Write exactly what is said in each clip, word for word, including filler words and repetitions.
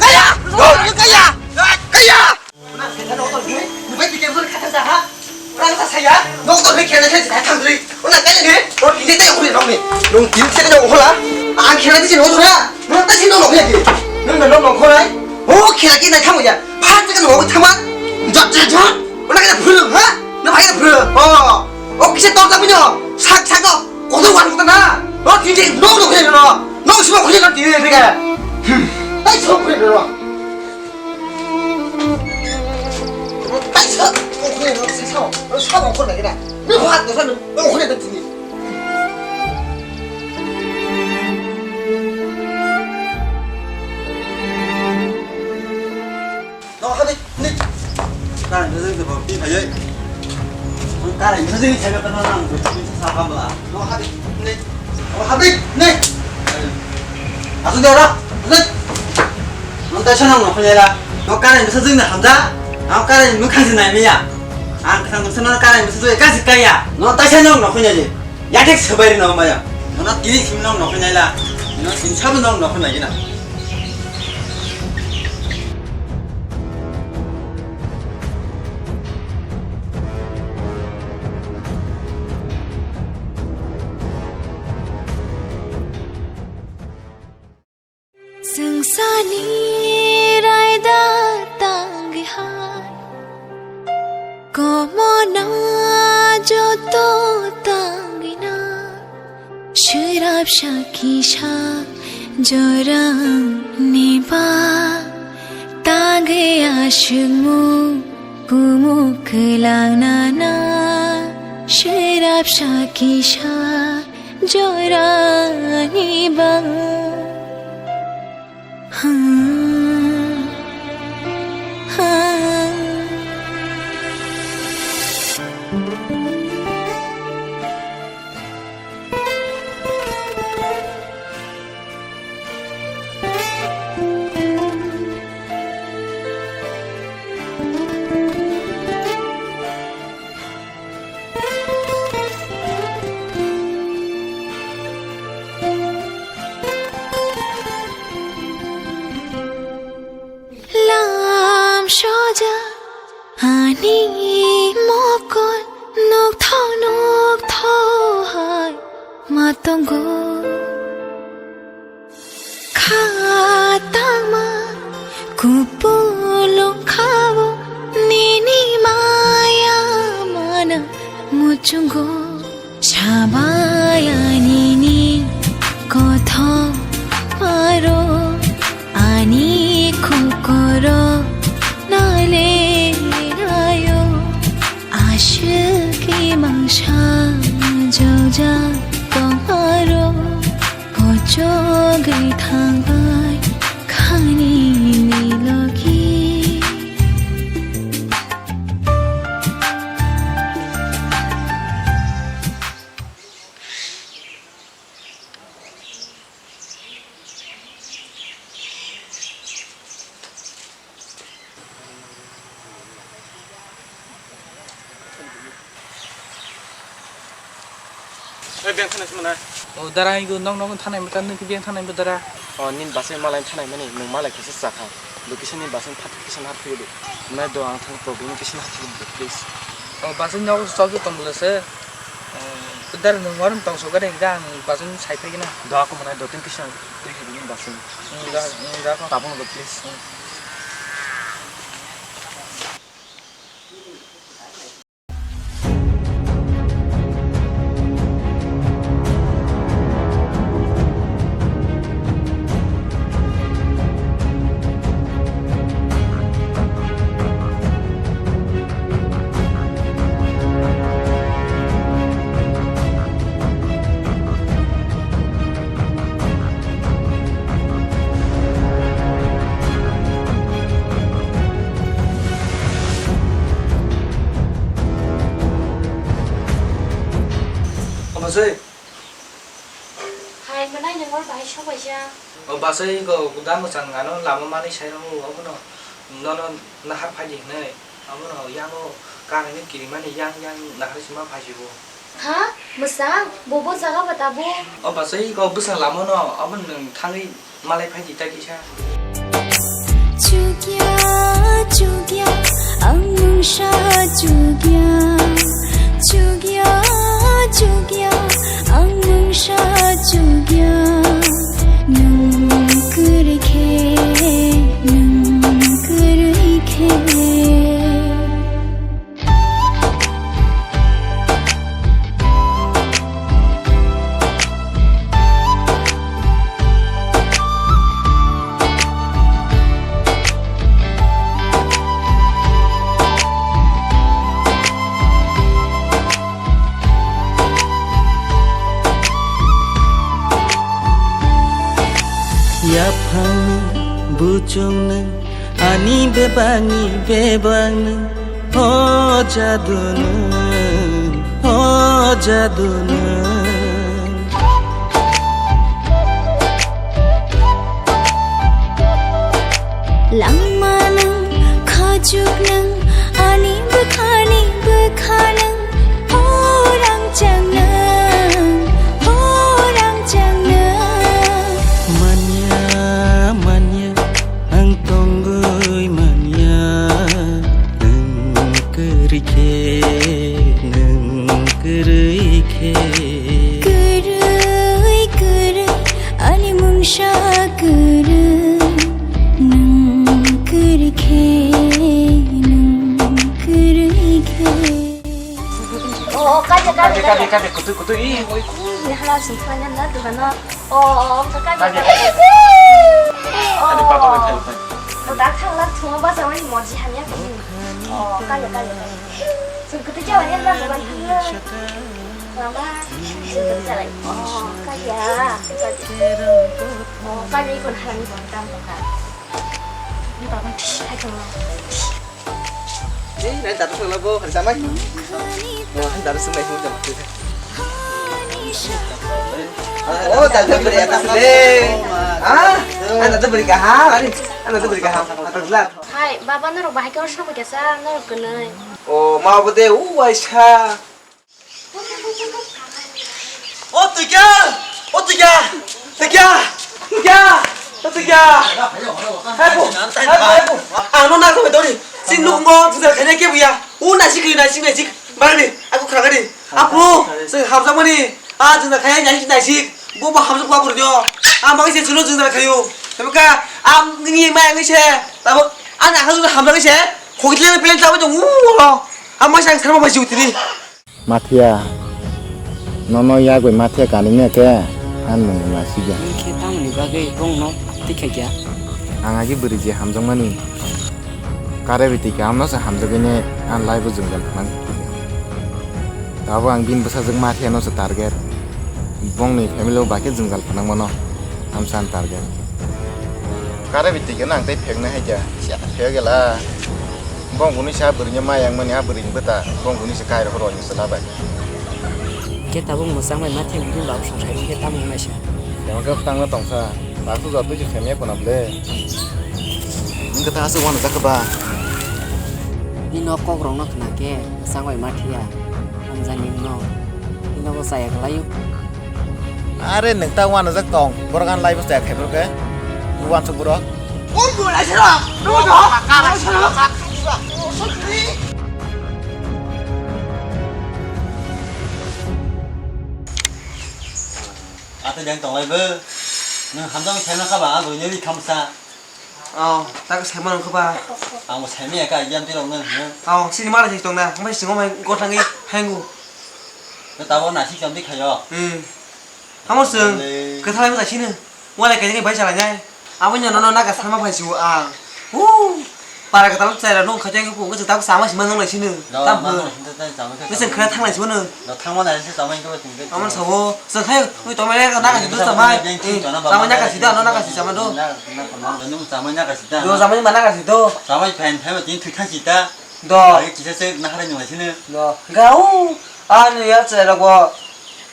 Kaya! Kaya! Kaya! Nang kaya noktor hwnwi, nubai twi keboni kha kha ha? Rang sa saya, noktor hwnwi khe nang khe thang dri. Ona kaya ni, o tini tei huri rong ni. Nung tin se no hola. Ang khe nang tisi noktor ha. Nung tisi no nokya ki. Nung no noktor hai. O khe ki nai thang ya. Pha se no thang ma. Jot jot jot. Ona kaya phulung ha? Na bhai phulung. O. O kise tor ta bino. Sak sak o. Kodo wan kota na. O tini tei no nokya no. Nung sima khuli no tini tei ka. Hmm. Tai so khuli no. Kaisa ongkhorni no sasao, sabo ongkhor nai kena. Ni hat no sanu ongkhorni ta tini. No hadi ni. Karai no jeng de bang ti phai. Karai no jeng sai ka na nang. Sa ka ba. No hadi ni. No hadi ni. Asu de ra. Tut! Nwng taisa nwng nokho nela. Nwng karai bwsa jwngni hamja. Ang karai mwkhang se nai maya. Ang kwthang bwsa nwng karai bwsa jwng kasi kaya. Nwng taisa nwng nokho neli. Yathek swbai rino maya. Nwng tini sim nwng nokho nela. Nwng sim sabo nwng nokho nai gina. Swngcharni raida tangwi hai, komona joto tangwi na, swrapsa kisa jorani ba tangwi aswkmung kumuk kwlangna na, swrapsa kisa jorani ba. Lam soja ani mokol nokthok nokthok hai ma tongo. Kha tangma kupulung khao nini maya mana muchungo. Sabaya nini kothoma ro ani kokoro nale nayo. Aswk imang sa jojak tongmaro. Kochogwi thangbai khani ni logi. Oi, beng thanai se manai. O, dara, igo nok nok thanai mata, nung beng thanai bo dara. O, nin basai malai thanai mani, nung malai khaisa chakha. Location ni basai phat kisa har phiyodi. Manai do ang thang problem kisa har phiyodi, please. O, basai nok sok tong bole se. O, dara nung warum tong sok gade, ang basai sai phai gina. Do aku manai do tin kisa. Twi hidi ni basai. Hmm, da, hmm, da ko. Tabung do, please. Hmm. Omo se. Hai, mwnai nang oro bahai sok baisa. O basai ko da mwchang ano lama manwi sai rw obono nono nahar phai di hwnwi. Abono yango karani kirimani yang yang nahar sima phai si bo. Ha? Mwchang? Bo bo jaga ba tabuk? O basai ko bwsang lama no abono nwng thangwi malai phai di ta kisa. Chukya, chukya, ang mungsa chukya. Chukya, chukya, ang mungsa chukya. Nung kwrwi khe, nung kwrwi khe. Yaphang buchung nung ani bebak ni bebak nung, o jadu nung, o jadu nung. Kadi, kadi, kutu, kutu, i. Ni hala sing khanya na dukan no. O, o, o, ka kadi. Kadi. O. Kadi, papa, kadi, kadi. O, da khang la thuma ba sa wani moji hamya kadi. O, kadi, kadi, kadi. Sing kutu jawa ni la dukan khang la. Mama, sing kutu jawa. O, kadi ya, kadi. O, kadi ikon hala ni bon tam ka. Ni papa this hai thuma. Eh, nai daru sung labo, hari samai. Wah, daru sung nai sung jam tu. Oh, daru beri atas le. Ah, anda tu beri kaham, ani, anda tu beri kaham. Atas lah. Hai, baba norok bahai khe oro samai kesa, norok kwnwi. Oh, ma bo de, u waisa. O twi kya? O twi kya? Twi kya? Twi kya? O twi kya? Hai bo, hai bo, hai bo. Ang no nang sampai dori. Sing nuk ngo jujal khanya ke buya. U nasik khli nasik nasik. Bari, aku khagari. Aku, sing hamsa mani. A jujal khanya nasik nasik. Bo bo hamsa kwa burjo. Ang bagi se chulo jujal khayo. Tapi ka, am ni mai ang se. Tabo, ang aku hamsa se. Khogit le plan tabo jong u. Am mai sang sarma mai jutini. Mathiya, nono yagwi mathiya kanimya khe, ang nwng nasikya. Nwng khe tamoni bagwi bongno twi khaikya? Ang agi bwrwi je hamjakmani, karwi twi khe amno se hamjagwini ang life-o jwngjal phnang. Tabuk ang bini bwsajwk mathiyano se target. Bongni family-o bai khe jwngjal phnangmano amsa ang target. Kare bi twi gana ang tei phek nai hai khe, siya phek gela. Bong buni sa bwrwi ni ma yang mani a bwrwi ni bwta, bong buni se kai rok roi ni chwla bai. Khe tabuk mwchang bai ma thik bini bab song sai khe tamo nai sa. Tamo khe tang na tong sa, ta su jotoi se khem ya kuna ble. Nung khe ta aswk wana jak ba. Ni nok kok rok no khna khe mwchang bai ma thiya, hamjani no, ni nogo chaya kwlai o. Are nwng ta uanajak tong, borok ani life-o chaya khai borok khe. Uansuk borok. Ate deng tonglai bo. Nwng hamjak sai ma kha ba, abo nini khamsa. Oh, tak sai ma nang kha ba. Ang bo sai ma ya ka, yam twi rok nwng. Oh, sini mala sai tong na, mai singo mai gotang i hangu. Tabo nasik chamdi khayo. Hmm. Amo sung, kwthalai mo sino. Wala kajini bai chala nai. Amo nyo nono naga sama phai su ang. Hu. Para kwtal chai ra nung khaja ko ko tak sama sima nang lai sino. Tam ho. Ni sung khra thang lai sino. No thang ma nai se sama ko. Amo sawo, sung khai, ui to mai naga sido sama. Sama naga sido, ano naga si sama do. Sama naga sido. Do sama naga sido. Sama phan phan tin thu thang sita. Do. Ai kisa se nahara nyung sini. Do. Gau. Ani ya chwrai rok bo.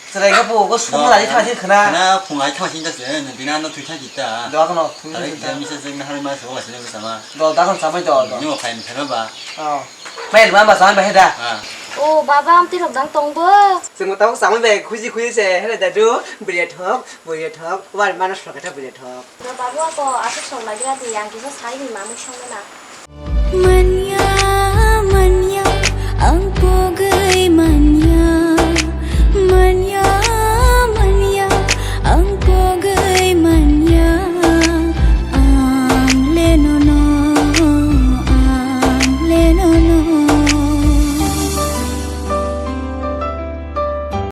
Chwrai ga bo go sung lai thang sin khna. Na phung ai thang sin da se. Dina no thui thang kita. Do kono thui thang kita. Ai kisa se nahara ma se wala sini sama. Do da kon samai do do. Nyung khai ni khana ba. Oh. Mai ma ba samai ba heda. Ah. O baba amti rok dang tong bo. Sung ta samai ba khuji khuji se hera da do. Bria thok, bria thok. War mana sokata bria thok. Do babu ako asuk song lagira di yang kisa sai ni mamu song na.